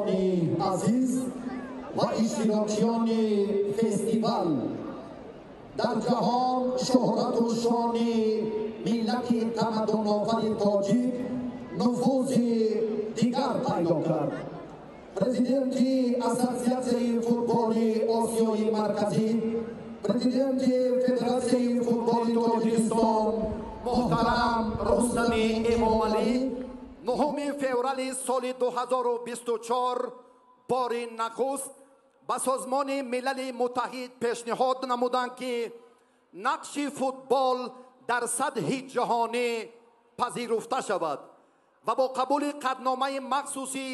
Дӯстони азиз ва иштирокчиёни фестивал, дар ҷаҳон шӯҳрату шони миллати тамаддунофари тоҷик нуфузи дигар пайдо кард. Президенти Ассотсиатсияи футболи Осиёи Марказӣ, президенти Федератсияи футболи Тоҷикистон муҳтарам Рустами Эмомалӣ 9 феврали соли 2024 бори нахуст ба Созмони Милали Муттаҳид пешниҳод намуданд, ки нақши футбол дар сатҳи ҷаҳонӣ пазируфта шавад ва бо қабули қатъномаи махсуси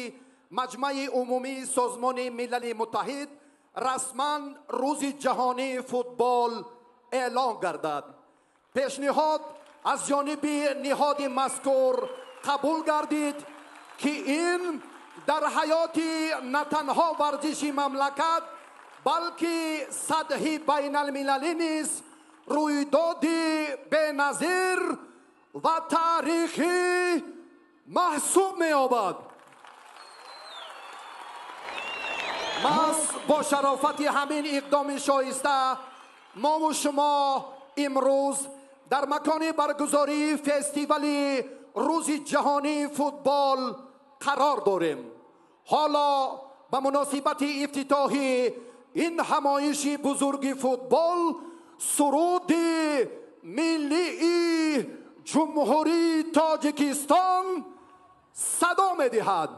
Маҷмаи Умумии Созмони Милали Муттаҳид расман Рӯзи ҷаҳонии футбол эълон гардад. Пешниҳод аз ҷониби ниҳоди мазкур қабул гардид, ки ин дар ҳаёти на танҳо варзиши мамлакат, балки сатҳи байналмилалӣ низ рӯйдоди беназир ва таърихӣ маҳсуб меёбад. Маҳз бо шарофати ҳамин иқдоми шоиста мову шумо имрӯз дар макони баргузории фестивали Рӯзи ҷаҳонии футбол қарор дорем. Ҳоло ба муносибати ифтитоҳи ин ҳамоиши бузурги футбол суруди миллии Ҷумҳурии Тоҷикистон садо медиҳад.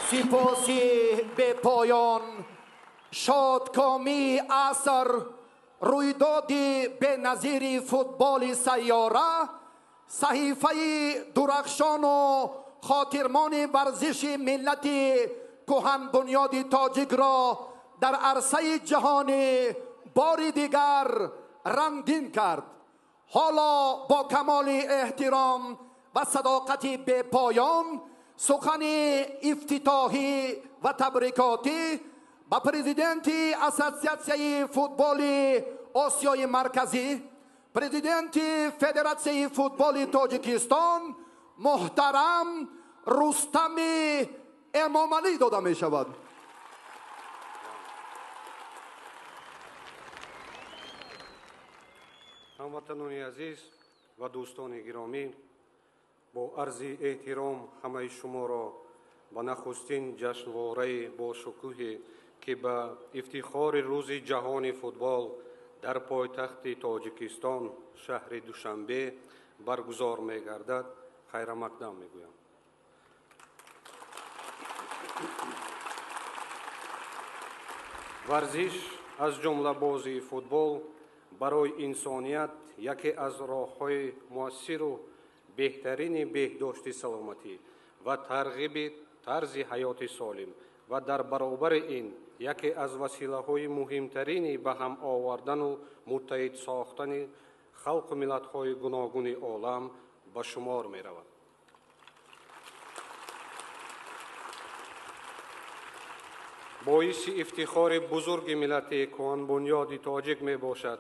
Сипоси бепоён, шодкомии аср, рӯйдоди беназири футболи сайёра, саҳифаи дурахшону хотирмони варзиши миллати кӯҳанбунёди тоҷикро дар арсаи ҷаҳонӣ бори дигар рангин кард. Ҳоло бо камоли эҳтиром ва садоқати бепоён сухани ифтитоҳӣ ва табрикотӣ ба президенти Ассотсиатсияи футболи Осиёи Марказӣ, президенти Федератсияи футболи Тоҷикистон муҳтарам Рустами Эмомалӣ дода мешавад. Ҳамватанони азиз ва дӯстони гиромӣ, бо арзи эҳтиром ҳамаи шуморо ба нахустин ҷашнвораи бошукӯҳе, ки ба ифтихори Рӯзи ҷаҳони футбол дар пойтахти Тоҷикистон, шаҳри Душанбе баргузор мегардад, хайрамақдам мегӯям. Варзиш, аз ҷумла бозии футбол, барои инсоният яке аз роҳҳои муассиру беҳтарини беҳдошти саломатӣ ва тарғиби тарзи ҳаёти солим ва дар баробари ин яке аз василаҳои муҳимтарини ба ҳам овардану муттаҳид сохтани халқу миллатҳои гуногуни олам ба шумор меравад. Боиси ифтихори бузурги миллати кӯҳанбунёди тоҷик мебошад,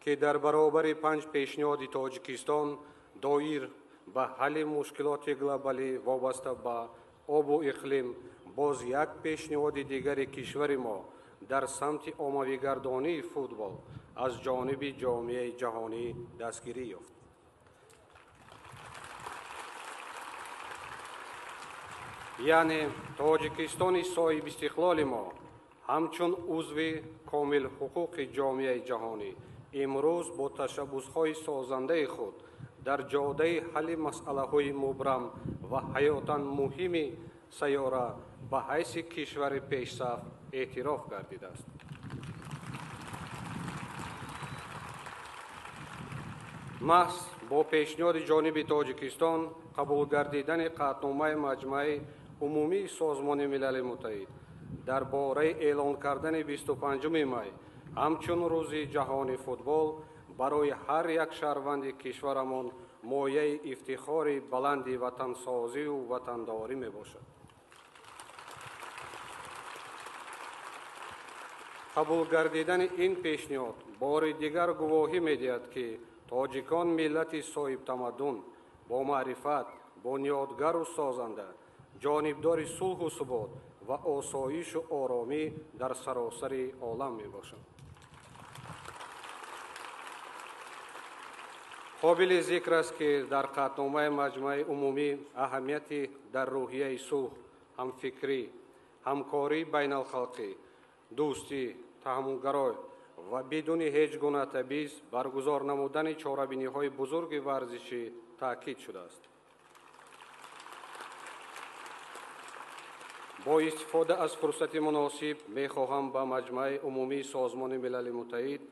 ки дар баробари 5 пешниҳоди Тоҷикистон доир ба ҳалли мушкилоти глобалӣ вобаста ба обу иқлим, боз як пешниҳоди дигари кишвари мо дар самти оммавигардонии футбол аз ҷониби ҷомеаи ҷаҳонӣ дастгирӣ ёфт. Яъне Тоҷикистони соҳибистиқлоли мо ҳамчун узви комилҳуқуқи ҷомеаи ҷаҳонӣ имрӯз бо ташаббусҳои созандаи худ дар ҷодаи ҳалли масъалаҳои мубрам ва ҳаётан муҳими сайёра ба ҳайси кишвари пешсаф эътироф гардидааст. Маҳз бо пешниҳоди ҷониби Тоҷикистон қабул гардидани қатъномаи Маҷмаи Умумии Созмони Милали Муттаҳид дар бораи эълон кардани 25 май ҳамчун Рӯзи ҷаҳони футбол барои ҳар як шаҳрванди кишварамон мояи ифтихори баланди ватансозию ватандорӣ мебошад. Қабул гардидани ин пешниҳод бори дигар гувоҳӣ медиҳад, ки тоҷикон миллати соҳибтамаддун, бомаърифат, бунёдгару созанда, ҷонибдори сулҳу субот ва осоишу оромӣ дар саросари олам мебошанд. Қобили зикр аст, ки дар қатъномаи Маҷмаи Умумӣ аҳамияти дар рӯҳияи сулҳ, ҳамфикрӣ, ҳамкории байналхалқӣ, дӯстӣ, таҳаммулгарой ва бидуни ҳеҷ гуна табъиз баргузор намудани чорабиниҳои бузурги варзишӣ таъкид шудааст. Бо истифода аз фурсати муносиб мехоҳам ба Маҷмаи Умумии Созмони Милали Муттаҳид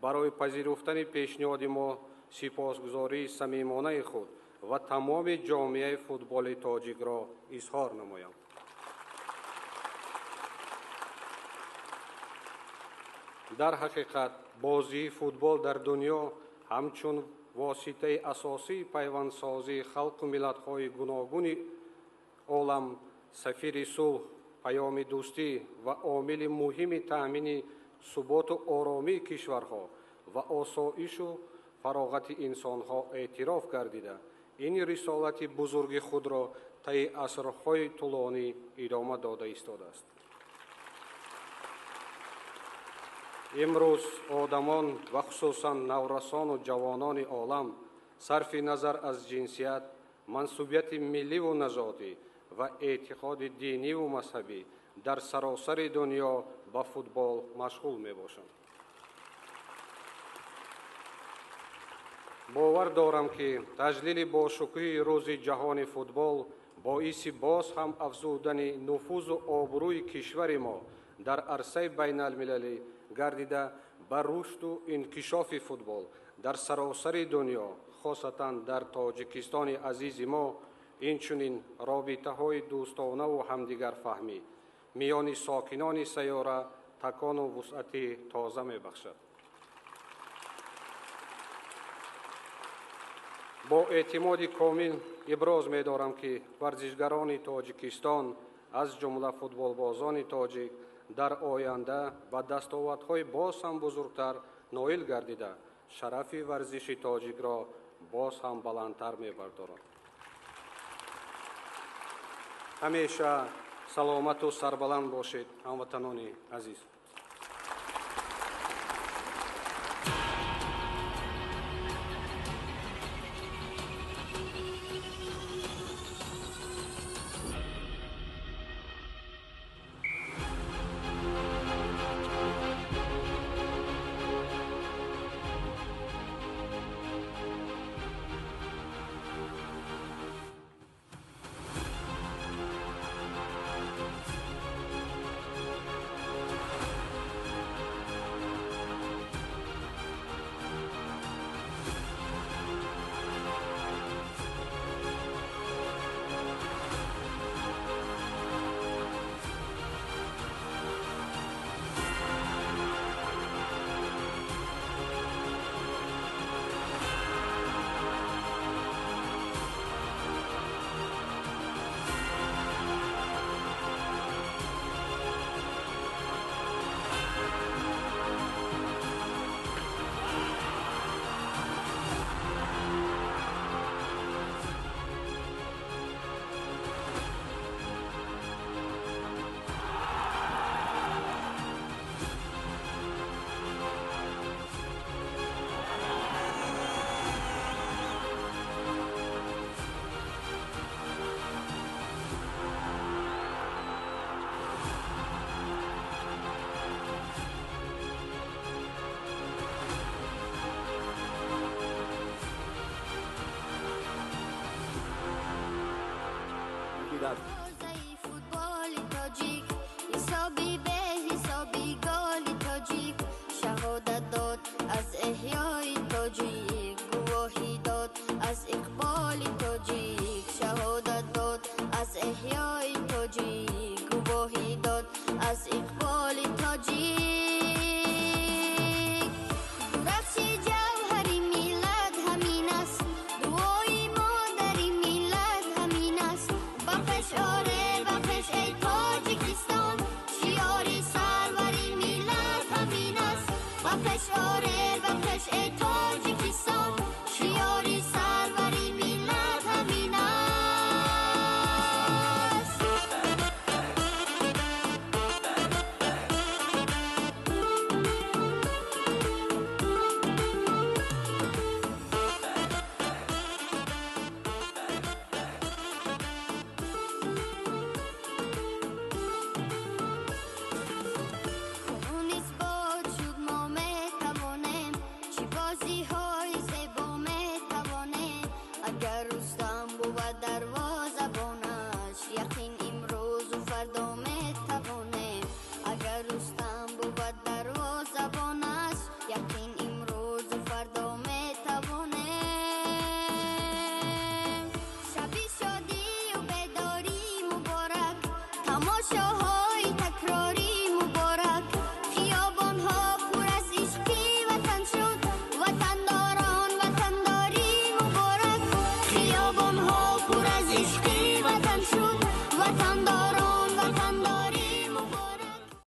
барои пазируфтани пешниҳоди мо сипосгузории самимонаи худ ва тамоми ҷомеаи футболи тоҷикро изҳор намоям. Дар ҳақиқат бозии футбол дар дунё ҳамчун воситаи асосии пайвандсозии халқу миллатҳои гуногуни олам, сафири сулҳ, паёми дӯстӣ ва омили муҳими таъмини суботу оромии кишварҳо ва осоишу фароғати инсонҳо эътироф гардида, ин рисолати бузурги худро таи асрҳои тӯлонӣ идома дода истодааст. Имрӯз одамон ва хусусан наврасону ҷавонони олам сарфи назар аз ҷинсият, мансубияти милливу нажодӣ ва эътиқоди диниву мазҳабӣ дар саросари дунё ба футбол машғул мебошанд. Бовар дорам, ки таҷлили бошукӯҳи Рӯзи ҷаҳони футбол боиси боз ҳам афзудани нуфузу обрӯи кишвари мо дар арсаи байналмилалӣ гардида, ба рушду инкишофи футбол дар саросари дунё, хосатан дар Тоҷикистони азизи мо, инчунин робитаҳои дӯстонаву ҳамдигарфаҳмӣ миёни сокинони сайёра такону вусъати тоза мебахшад. Бо эътимоди комил иброз медорам, ки варзишгарони Тоҷикистон, аз ҷумла футболбозони тоҷик, дар оянда ба дастовардҳои боз ҳам бузургтар ноил гардида, шарафи варзиши тоҷикро боз ҳам баландтар мебардоранд. Ҳамеша саломату сарбаланд бошед, ҳамватанони азиз. гардидад. Футболи тоҷик, ҳисоби беҳисоби голи тоҷик, шаҳодат дод аз эҳёи тоҷик, гувоҳӣ дод аз иқболи тоҷик, шаҳодат дод аз эҳёи тоҷик, гувоҳӣ дод аз иқболи тоҷик.